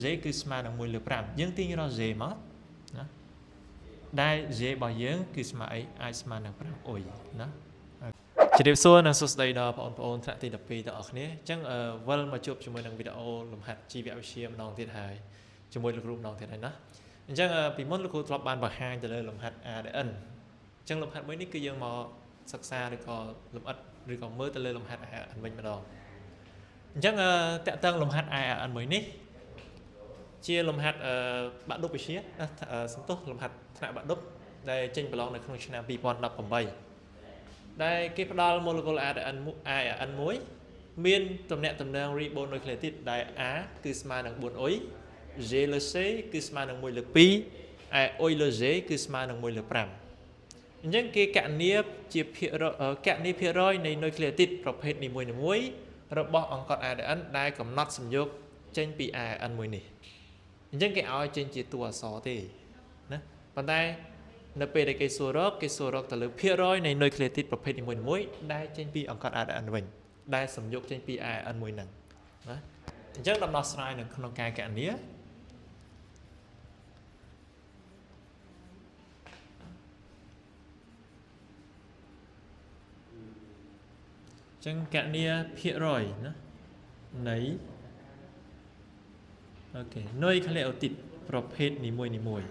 J គឺស្មើនឹង1លើ5យើងទាញរក J មកណាដែល J របស់យើងគឺស្មើអីអាចស្មើនឹង5អុយណាជម្រាបសួរនិងសួស្តីដល់បងប្អូនថ្នាក់ទី12ទាំងអស់គ្នាអញ្ចឹងវិលមកជួបជាមួយនឹងវីដេអូលំហាត់ជីវវិទ្យាម្ដងទៀតហើយជាមួយលោកគ្រូម្ដងទៀតហើយណាអញ្ចឹងពីមុនលោកគ្រូធ្លាប់បានបង្ហាញទៅលើលំហាត់ ADN អញ្ចឹងលំហាត់មួយនេះគឺយើងមកសិក្សាឬក៏លំអិតឬក៏មើលទៅលើលំហាត់ ARN វិញម្ដងអញ្ចឹងតកតឹងលំហាត់ ARN មួយនេះជាលំហាត់បាក់ឌុបវិទ្យាសន្ទុះលំហាត់ថ្នាក់បាក់ឌុបដែលចេញប្រឡងនៅក្នុងឆ្នាំ2018ដែលគេផ្ដល់ molecule ADN ARN មួយមានទំនាក់ទំនង ribonucleotide ដែល A គឺស្មើនឹង4អុយ G លើ C គឺស្មើនឹង1លើ2ឯអុយលើ G គឺស្មើនឹង1លើ5អញ្ចឹងគេកណនាជាភាគរយកណនាភាគរយនៃ nucleotide ប្រភេទនីមួយៗរបស់អង្កត់ ADN ដែលកំណត់សំយោគចេញពី ARN មួយនេះអញ្ចឹងគេឲ្យចេញជាតួអក្សរទេណាប៉ុន្តែនៅពេលដែលគេសួររកគេសួររកទៅលើភាគរយនៃ nucleotide ប្រភេទនីមួយៗដែលចេញពីអង្កត់ ADN វិញដែលសំយោគចេញពី ARN មួយហ្នឹងណាអញ្ចឹងដំណោះស្រាយនៅក្នុងការកណនាចឹងកណនាភាគរយណានៃអូខេនុយក្លេអូទីតប្រភេទនីមួយនីមួយ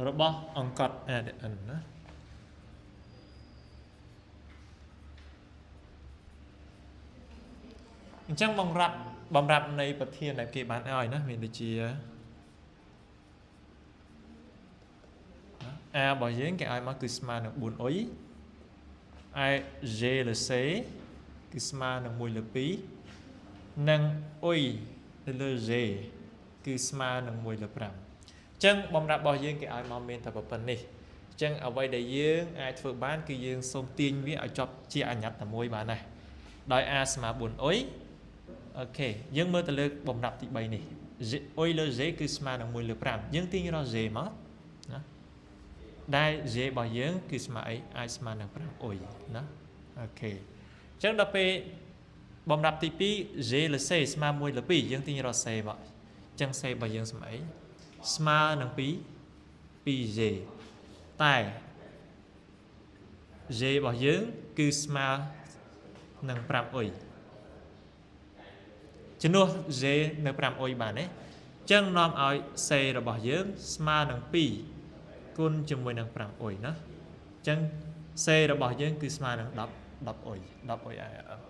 របស់អង្កត់ ADN ណាអញ្ចឹងបំរាប់នៃប្រធានដែលគេបានឲ្យណាមានដូចជា A របស់យើងគេឲ្យមកគឺស្មើនឹង4អុយឯ G លើ C គឺស្មើនឹង1លើ2និងអុយទៅលើ G គឺស្មើនឹង1លើ5អញ្ចឹងបំរាប់របស់យើងគេឲ្យមកមានតែប៉ុណ្្នេះអញ្ចឹងអ្វីដែលយើងអាចធ្វើបានគឺយើងសូមទាញវាឲ្យចប់ជាអញ្ញត្តិតែមួយបានដែរដោយ A ស្មើ4អុយអូខេយើងមើលទៅលើបំរាប់ទី3នេះអុយលើ G គឺស្មើនឹង1លើ5យើងទាញរក G មកណាដែល G របស់យើងគឺស្មើអីអាចស្មើនឹង5អុយណាអូខេអញ្ចឹងដល់ពេលបំរាប់ទី2 G លើ C ស្មើ1លើ2យើងទាញរក C មកអញ្ចឹង C របស់យើងស្មើអីស្មើនឹង2 2G តែ G របស់យើងគឺស្មើនឹង5អុយជំនួស G នៅ5អុយបានទេអញ្ចឹងនាំឲ្យ C របស់យើងស្មើនឹង2គុណជាមួយនឹង5អុយណាអញ្ចឹង C របស់យើងគឺស្មើនឹង10 10អុយ10អុយ IRM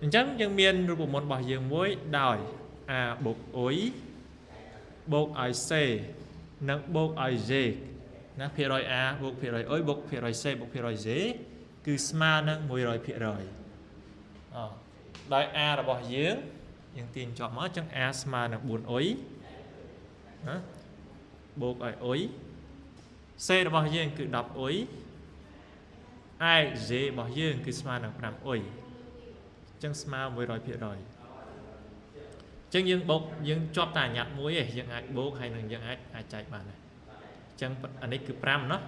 អញ្ចឹងយើងមានរូបមន្តរបស់យើងមួយដោយ A បូកអុយបូកឲ្យ C និងបូកឲ្យ J ណាភាគរយ A បូកភាគរយអុយបូកភាគរយ C បូកភាគរយ J គឺស្មើនឹង100%អដោយ A របស់យើងយើងទាញជាប់មកអញ្ចឹង A ស្មើនឹង4អុយណាបូកឲ្យអុយ C របស់យើងគឺ10អុយឯ J របស់យើងគឺស្មើនឹង5អុយអញ្ចឹងស្មើ100%អញ្ចឹងយើងបូកយើងជាប់តែអាញាត់មួយឯងយើងអាចបូកហើយនឹងយើងអាចចែកបានដែរអញ្ចឹងអានេះគឺ5ណា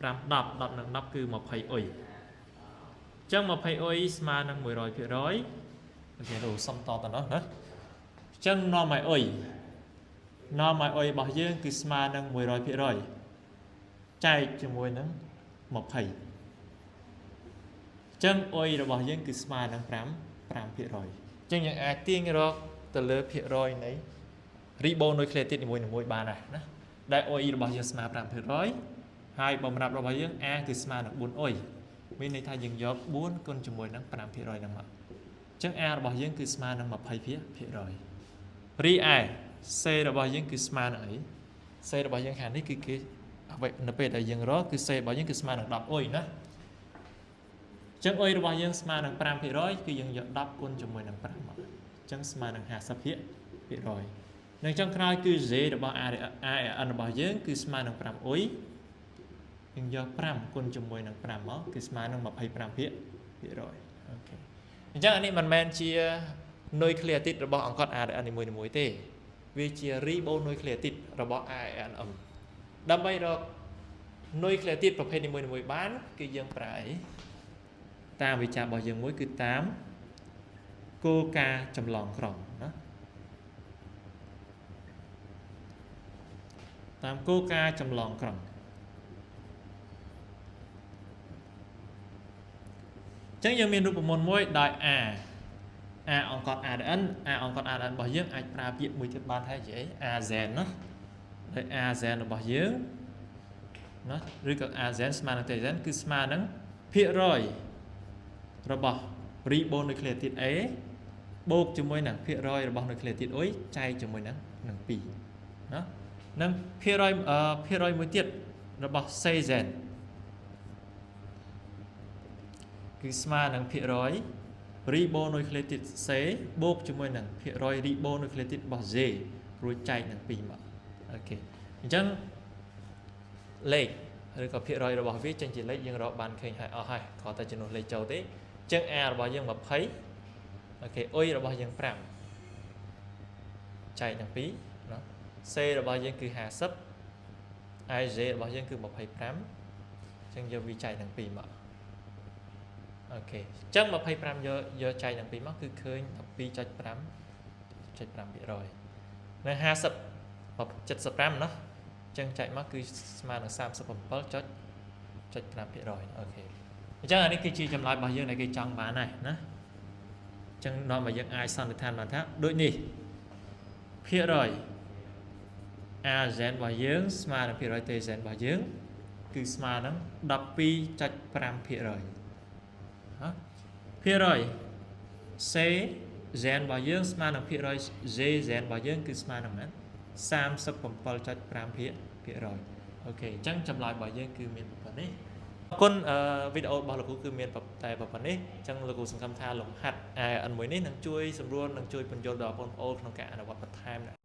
5 10 10និង10គឺ20អុយអញ្ចឹង20អុយស្មើនឹង100%អូខេរូសុំតតណោះណាអញ្ចឹងនាំឲ្យអុយនាំឲ្យអុយរបស់យើងគឺស្មើនឹង100%ចែកជាមួយនឹង20អញ្ចឹងអុយរបស់យើងគឺស្មើនឹង5 5%អញ្ចឹងយើងអាចទាញរកទៅលើភាគរយនៃ ribonucleotide នីមួយៗបានដែរណាដែលអុយរបស់យើងស្មើ5%ហើយបំរាប់របស់យើង A គឺស្មើនឹង4អុយមានន័យថាយើងយក4គុណជាមួយនឹង5%ហ្នឹងមកអញ្ចឹង A របស់យើងគឺស្មើនឹង20%រីឯ C របស់យើងគឺស្មើនឹងអី C របស់យើងខាងនេះគឺគេអ្វីនៅពេលដែលយើងរកគឺ C របស់យើងគឺស្មើនឹង10អុយណាអញ្ចឹងអុយរបស់យើងស្មើនឹង5%គឺយើងយក10គុណជាមួយនឹង5មកអញ្ចឹងស្មើនឹង50%និងចុងក្រោយគឺ J របស់ ARN របស់យើងគឺស្មើនឹង5អុយយើងយក5គុណជាមួយនឹង5មកគឺស្មើនឹង25%អូខេអញ្ចឹងអានេះមិនមែនជា នុយក្លេអទីតរបស់អង្កត់ ADN នីមួយៗទេវាជារីបូនុយក្លេអទីតរបស់ ARNM ដើម្បីរកនុយក្លេអទីតប្រភេទនីមួយៗបានគឺយើងប្រើអីតាមវិចាររបស់យើងមួយគឺតាមគោលការណ៍ចម្លងក្រុមណាតាមគោលការណ៍ចម្លងក្រុមអញ្ចឹងយើងមានរូបមន្តមួយដោយ A A អង្កត់ ADN A អង្កត់ ADN របស់យើងអាចប្រើពាក្យមួយទៀតបានថាជាអី AZ ណាដោយ AZ របស់យើងណាឬក៏ AZ ស្មើនឹង TZ គឺស្មើនឹងភាគរយរបស់រីបូនុយក្លេអទីត A បូកជាមួយនឹងភាគរយរបស់នុយក្លេអទីត U ចែកជាមួយនឹង2ណានិងភាគរយមួយទៀតរបស់ CZ គឺស្មើនឹងភាគរយរីបូនុយក្លេអទីត C បូកជាមួយនឹងភាគរយរីបូនុយក្លេអទីតរបស់ Z រួចចែកនឹង2មកអូខេអញ្ចឹងលេខឬក៏ភាគរយរបស់វាចេញជាលេខយើងរកបានឃើញហើយអស់ហើយគ្រាន់តែចំនួនលេខចូលទេអញ្ចឹង A របស់យើង20អូខេ U របស់យើង5ចែកនឹង2ណា C របស់យើងគឺ50 IJ របស់យើងគឺ25អញ្ចឹងយកវាចែកនឹង2មកអូខេអញ្ចឹង25យកចែកនឹង2មកគឺឃើញ 12.5.5% នៅ50 75ណាអញ្ចឹងចែកមកគឺស្មើនឹង 37.5% អូខេអញ្ចឹងអានេះគឺជាចម្លើយរបស់យើងដែលគេចង់បានហើយណាអញ្ចឹងនាំឲ្យយើងអាចសន្និដ្ឋានបានថាដូចនេះភាគរយ AZ របស់យើងស្មើនឹងភាគរយ TZ របស់យើងគឺស្មើនឹង 12.5% ណាភាគរយ C Z របស់យើងស្មើនឹងភាគរយ Z Z របស់យើងគឺស្មើនឹងប៉ុន្មាន 37.5% អូខេអញ្ចឹងចម្លើយរបស់យើងគឺមានប៉ុណ្ណេះអរគុណវីដេអូរបស់លោកគ្រូគឺមានតែប៉ុណ្ណេះអញ្ចឹងលោកគ្រូសង្ឃឹមថាលំហាត់ AN មួយនេះនឹងជួយសម្រួលនិងជួយពន្យល់ដល់បងប្អូនក្នុងការអនុវត្តបន្ថែម។